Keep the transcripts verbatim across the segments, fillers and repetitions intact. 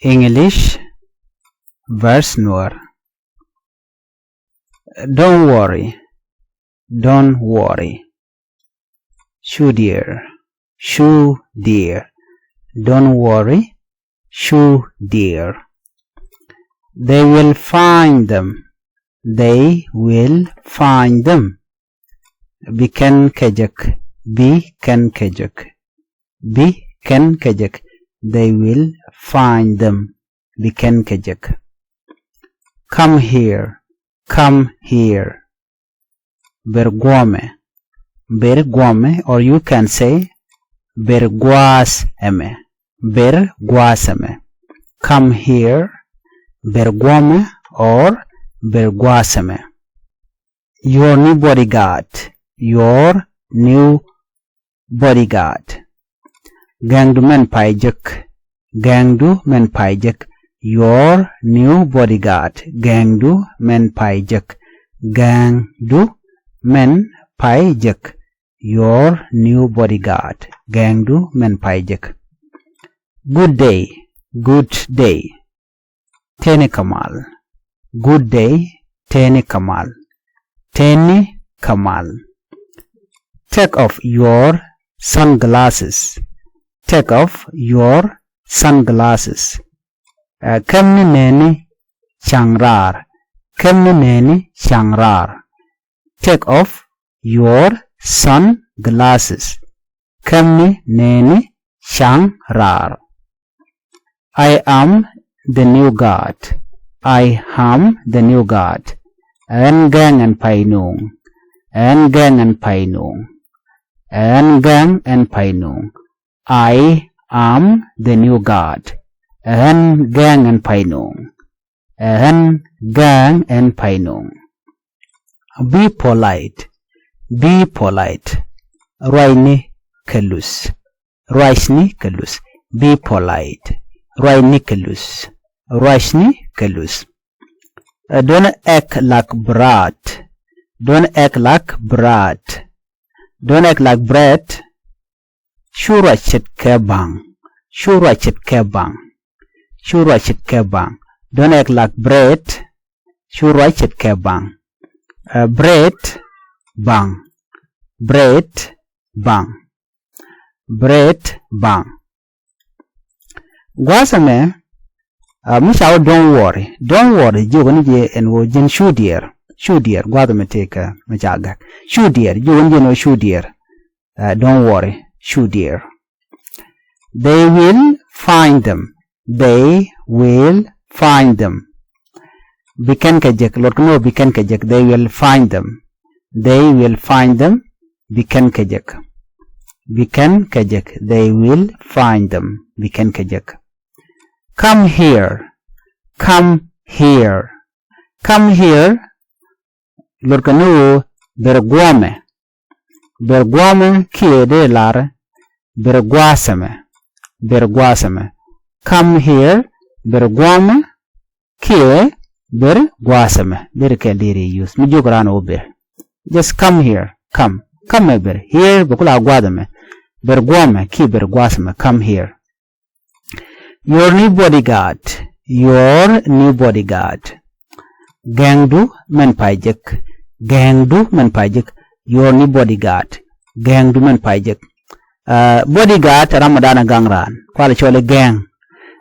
English, verse Nuer. Don't worry. Don't worry. Cu diɛɛr. Cu diɛɛr. Don't worry. Cu diɛɛr. They will find them. They will find them. Bi kɛn kɛ jek. Bi kɛn kɛ jek. Bi kɛn kɛ jek. They will find them. Bi kɛn kɛ jek. Come here. Come here. Ber guɔmɛ. Ber guɔmɛ, or you can say, ber gua̱a̱th ɛmɛ. Ber gua̱a̱th ɛmɛ. Come here. Ber guɔmɛ or ber gua̱a̱th ɛmɛ. Your new bodyguard. Your new bodyguard. Gɛŋdu mɛn pay jek. Gɛŋdu mɛn pay jek. Your new bodyguard. Gɛŋdu mɛn pay jek. Gɛŋdu mɛn pay jek. Your new bodyguard. Gɛŋdu mɛn pay jek. Good day. Good day. Teni kɛ mal. Good day. Teni kɛ mal. Teni kɛ mal. Take off your sunglasses. Take off your sunglasses. Ɛ, kämni nɛɛni ca̱ŋ raar. Kämni nɛɛni ca̱ŋ raar. Take off your sunglasses. Kämni nɛɛni ca̱ŋ raar. I am the new guard. I am the new guard. Ɣän gɛŋ ɛn pay nuŋ. Ɣän gɛŋ ɛn pay nuŋ. Ɣän gɛŋ ɛn pay nuŋ. I am the new guard. Ɣän gɛŋ ɛn pay nuŋ. Ɣän gɛŋ ɛn pay nuŋ. Be polite. Be polite. Ruacni kɛ luth. Ruacni kɛ luth. Be polite. Ruacni kɛ luth. Ruacni kɛ luth. Ɛ, don't act like brat. Don't act like brat. Don't act like brat. Cu ruac ce̱tkɛ ba̱ŋ. Cu ruac ce̱tkɛ ba̱ŋ. Cu ruac ce̱tkɛ ba̱ŋ. Don't act like brat. Cu ruac ce̱tkɛ ba̱ŋ. Ɛ, brat, ba̱ŋ. Brat, ba̱ŋ. Brat, ba̱ŋ. Gua̱a̱th ɛmɛ, ɛ, mi ca wä don't worry. Don't worry jiök ni jɛ ɛn ɣöö ji̱n cu diɛɛr. Cu diɛɛr gua̱a̱th ɛmɛ tëëkɛ mi ca gak. Cu diɛɛr jiök ni jɛ ɛn ɣöö cu diɛɛr. Ɛ, don't worry. Cu diɛɛr. They will find them. They will find them. Bi kɛn kɛ jek. Luɔt kɛ ni ɣöö bi kɛn kɛ jek. They will find them. They will find them. Bi kɛn kɛ jek. Bi kɛn kɛ jek. They will find them. Bi kɛn kɛ jek. Come here. Come here. Come here. Luɔt kɛ ni ɣöö ber guɔmɛ. Ber guɔmɛ kiɛ dee lar ber gua̱a̱th ɛmɛ. Ber gua̱a̱th ɛmɛ. Come here. Ber guɔmɛ kiɛ ber gua̱a̱th ɛmɛ. Derɛ kɛl deri use mi jiök raan ɣöö ber. Just come here. Come. Come ɛ ber. Here bɛ kula gua̱a̱th ɛmɛ. Ber guɔmɛ kiɛ ber gua̱a̱th ɛmɛ. Come here. Your new bodyguard. Your new bodyguard. Gɛŋdu mɛn pay jek. Gɛŋdu mɛn pay jek. Your new bodyguard. Gɛŋdu mɛn pay jek. Ɛ, bodyguard ram mi dan a gaŋ raan. Kual cɔl i̱ gɛŋ.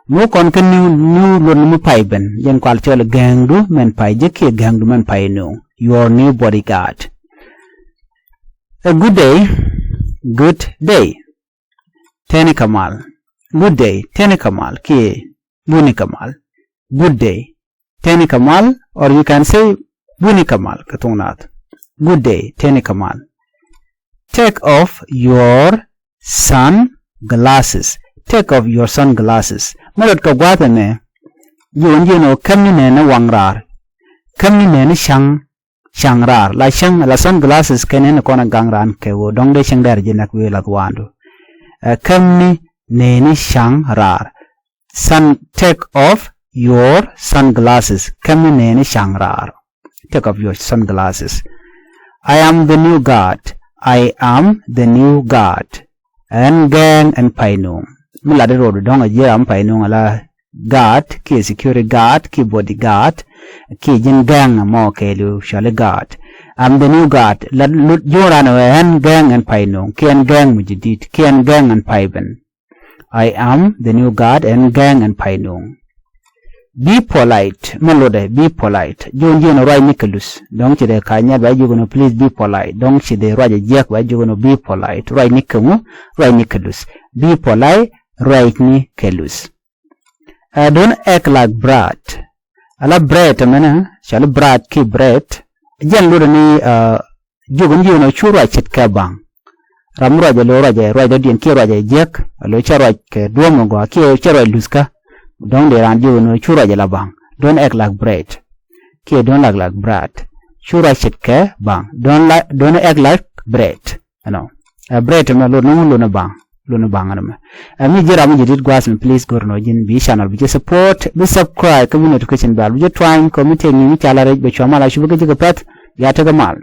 Mi kɔn kä new, new luɔt ni mi pay ben. Jɛn kual cɔl i̱ gɛŋdu mɛn pay jek kiɛ gɛŋdu mɛn pay nuŋ. Your new bodyguard. A good day. Good day. Teni kɛ mal. Good day. Teni kɛ mal kiɛ buni kɛ mal. Good day. Teni kɛ mal, or you can say buni kɛ mal kɛ thuŋ naath. Good day. Teni kɛ mal. Take off your sunglasses. Take off your sunglasses. Mi lot kɛ gua̱a̱th ɛmɛ. Ji̱ wän ji̱ ɛn ɣöö kämni nɛɛni waŋ raar. Kämni nɛɛni ca̱ŋ ca̱ŋ raar. La cäŋ, la sunglasses kɛn in kɔn a gaŋ raan kɛ ɣöö dɔ̱ŋ dee cäŋ dɛr ji̱ näk wi̱i̱ lath wa̱a̱ndu. Ɛ, kämni nɛɛni ca̱ŋ raar. Sun, take off your sunglasses. Kämni nɛɛni ca̱ŋ raar. Take off your sunglasses. I am the new guard. I am the new guard. Ɣän gɛɛŋ ɛn pay nuŋ. Mi lat i̱ ruɔdu dɔ̱ŋ a jiɛ ram pay nuŋ ala guard kiɛ security guard kiɛ body guard kiɛ ji̱n gɛŋ mɔ kɛɛliw cɔali guard. I'm the new guard. La lut juŋ ran ɛ ɣän gɛŋ ɛn pay nuŋ kiɛ ɛn gɛŋ mi jadid kiɛ ɛn gɛŋ ɛn pay ben. I am the new guard ɛn gɛŋ ɛn pay nuŋ. Be polite. Mɛ lotdɛ, be polite. Ji̱ wun ji̱ wun ruac ni kɛ luth. Dɔ̱ŋ ci dee ka nyɛt ba ji̱ wun please be polite. Dɔ̱ŋ ci dee ruac a jiäk ba ji̱ wun be polite. Ruac ni kɛ ŋu? Ruac ni kɛ luth. Be polite. Ruac ni kɛ luth. Ɛ, don't act like brat. Ala brat ɛmɛnɛ cɔali brat kiɛ brat. Jɛn lotdɛ ni, ɛ, ji̱ wun ji̱ wun cu ruac ce̱tkɛ baŋ. Ram mi ruac ɛ lo̱ ruac ɛ ruac dɔ̱diɛn kiɛ ruac ɛ jiäk ɛ lo̱ cä ruac kɛ duɔ̱ɔ̱p mi gɔaa kiɛ cä ruac luthkä. Dɔ̱ŋ dee raan ji̱ wun cu ruac ɛ la baŋ. Don't act like brat. Kiɛ don't act like brat. Cu ruac ce̱tkɛ baŋ. Don't like, don't act like brat. Ɛnɔ. Ɛ brat ɛmɛ lot ni ŋu? Lot ni baŋ. Lot ni baŋ ɛnɔ mɛ. Ɛ mi ji̱ ram mi jadid gua̱a̱th mi please go̱r nɔ ji̱n bi channel bi jɛ support bi subscribe kä bi notification bell bi jɛ twany kɔ mi tëë ni mi ca la rɛc bɛ cua mal a cup kä ji̱ kɛ pɛth. Bia tekɛ mal.